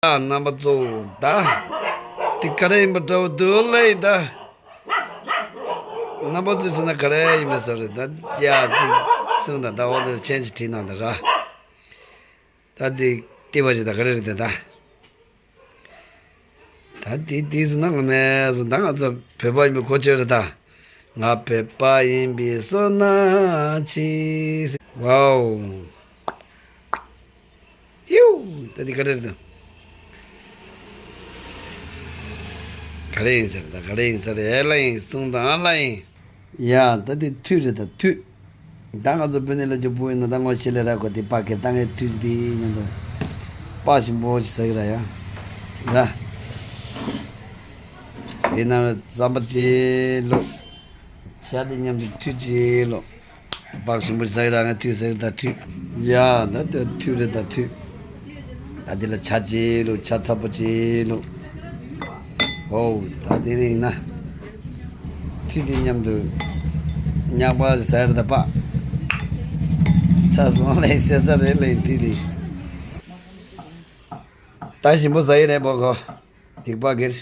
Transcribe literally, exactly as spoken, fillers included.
རྣམ་པ་ཚོ་ད། དེ་ག་རེ་ཡིན་པ་འདྲ་བོ་འདུག་ལེ་ད། རྣམ་པ་ཚོས་བྱས་ན་ག་རེ་ཡིན་པ་ཟེར་རེད་ད། ཡ་གཅིག་གསུངས་དང་ད་འོ་དེར་མཆན་ཅིག་བྲིས་གནང་དང་ར། ད་འདི་ལྟེ་བ་ཅིག་ད་ག་རེ་རེད་ད། ད་འདི་འདི་ཟེར་ན་ངོ་མས་ཟེར་ད་ང་ཚོ་བོད་པ་ཡིན་པའི་གོ་ཆོད་རེད་ད། ང་བོད་པ་ཡིན་པའི་བསོད་ནམས་ཆེ། ཝའོ། ཡིའུ། ད་འདི་ག་རེ་རེད་ད། ག་རེ་ཡིན་ཟེར་ད་ག་རེ་ཡིན་ཟེར་ཨེ་ལ་ཡིན་གསུངས་དང་ཨ་ལ་ཡིན། ཡ་ད་འདི་ཐུད་རེད་ད་ཐུད། ད་ང་ཚོ་བོད་ནས་ལ་རྒྱུ་བུ་ཡིན་ན་ད་ངོ་ཤེས་ལས་ར་གོ་དེ་པགས་ཀྱི་ད་ངའི་ཐུད་ཅིག་དེ་ཉན་དུ། པགས་ཞིམ་པོ་ཞིག་ཟ་གི་ར་ཡ། ར། དེ་ན་རྩམ་པ་ཅིག་ལོ། ཇ་དེ་མཉམ་དུ་ཐུད་ཅིག་ལོ། པགས་ཞིམ་པོ་ཞིག་ཟ་གི་ར་ང་ཐུད་ཟ་གི་ད་ཐུད། ཡ་ད་དེ་ཐུད་རེད་ད་ཐུད། ད་འདི་ལ་ཇ་ཅིག་བླུགས་ཇ་ཚ་པོ་ཅིག་བླུགས། ཨོ་ད་དེ་རིང་ན། ཐུད་དེ་མཉམ་དུ། ཉག་པ་ཟེར་ད་པ། ཚ་སོང་ལེ་ཟེར་ས་རེད་ལེ་ཐུད་དེ། ད་ཞིམ་པོ་ཟ་ཡི་རེད་པོ་གོ། འགྲིག་པ་གིར།